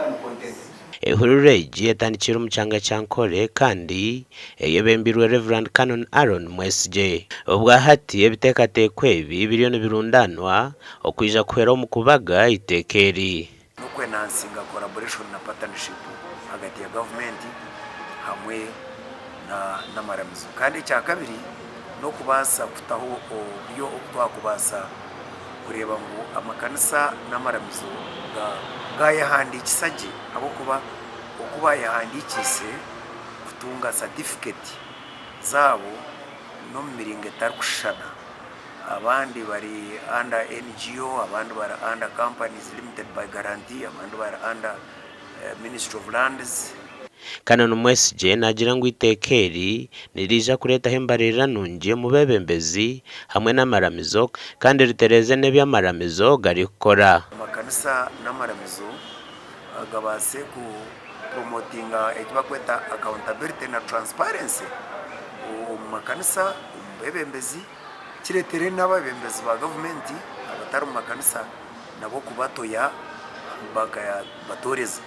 uncontented. Ehururu egi etandikiire omu kyanga kya Nkore kandi eyebembirwe Rev. Canon Aaron Mwesigye. Obwahati ebiteekateeko ebi biriyo nibirundaanwa okwija kuhwera omu kubaga eiteeka eri. N'okwenhancinga collaboration na partnership ahagati ya gavumenti hamwe n'amaramizo. Kandi ekyakabiri n'okubaasa kutaho oburyo obu twakubaasa kureeba ngu amakanisa n'amaramizo gaayehandiikisa gye ahabw'okuba oku baayehandiikiise kutunga satifiketi zaabo n'omu miringo etarikushushana. Abandi bari under NGO, abandi bari under companies limited by guarantee, abandi bari under Ministry of Lands. Canon Mwesigye naagira ngu eiteeka eri niriija kureetaho embaririra nungi omu beebembezi hamwe n'amaramizo kandi ritereeze n'ebi amaramizo garikukora. Amakanisa n'amaramizo gabaase ku promotinga eki barikweta accountability na transparency omu makanisa, omu beebembezi. Kireetere n'abeebembezi ba gavumenti abatari mu makanisa nabo kubatoya bakabatooreza.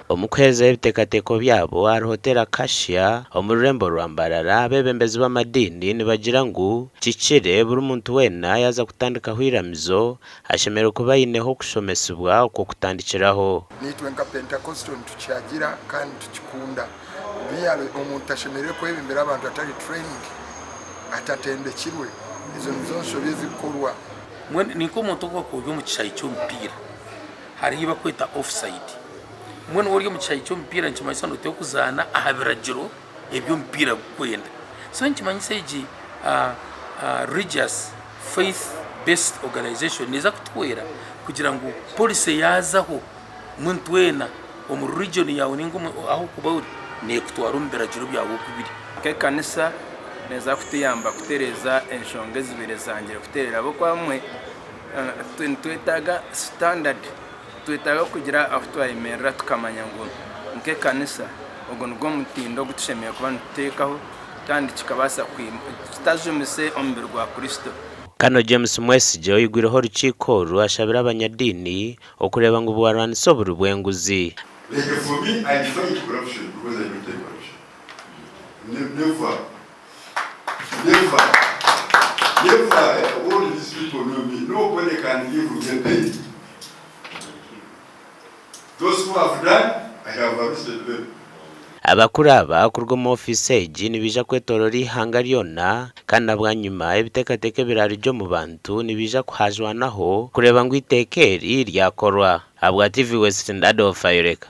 Omu kuheerezayo ebiteekateeko byabo ahari Hotel Acacia omu rurembo rwa Mbarara, abeebembezi b'amadiini nibagira ngu kihikire buri muntu weena yaaza kutandikaho eiramizo ashemereire kuba aineho okushomesibwa okw'okutandikiraho. Naitwe nka Pentecostal nitukyagira kandi nitukikunda. Really omuntu tashemereire kwebembera abantu atari trained, atatendekirwe. Ezo nizo nshobi ezikukorwa. Mbwenu ni nk'omuntu ou wakuba ori omu kishaayi ky'omupiira, hariho ei barikweta offside. Mbwenu waaba ori omu kishaayi ky'omupiira nikimanyisa nooteekwa kuzaana aha biragiro ebi omupiira gurikwenda. So nikimanyisa egi religious faith based organization neeza kutuhwera kugira ngu policy yaazaho mbwenu twena omu religion yaawe ninga ahu orikuba ori neekutwara omu biragiro byawe oku biri. Nk'ekanisa neeza kutuyamba kutereeza enshonga ezibaire zangire kutereera ahabw'okuba abamwe nitwetaaga sitandadi, nitwetaaga kugira ahu twayemerera tukamanya ngu nk'ekanisa ogu nigwo mutindo ogu tushemereire kuba nituteekaho kandi kikabaasa kitajumise omubiri gwa Kristo. Canon James Mwesigye oyigwireho orukiiko oru ashabire abanyadiini okureeba ngu bwarwanisa oburi bw'enguzi. Like for me I fight corruption because I don't take corruption never never never all these people know me nobody can give me a penny those who have done I have arrested them. Abakuru aba kuruga omu ofiisi egi nibaija kwetoorora eihanga ryona kandi na bwanyima ebiteekateeko ebiraarugye omu bantu nibiija kuhaajwanaho kureeba ngu eiteeka eri ryakorwa. Ahabwa TV West, Adolf Ayoreka.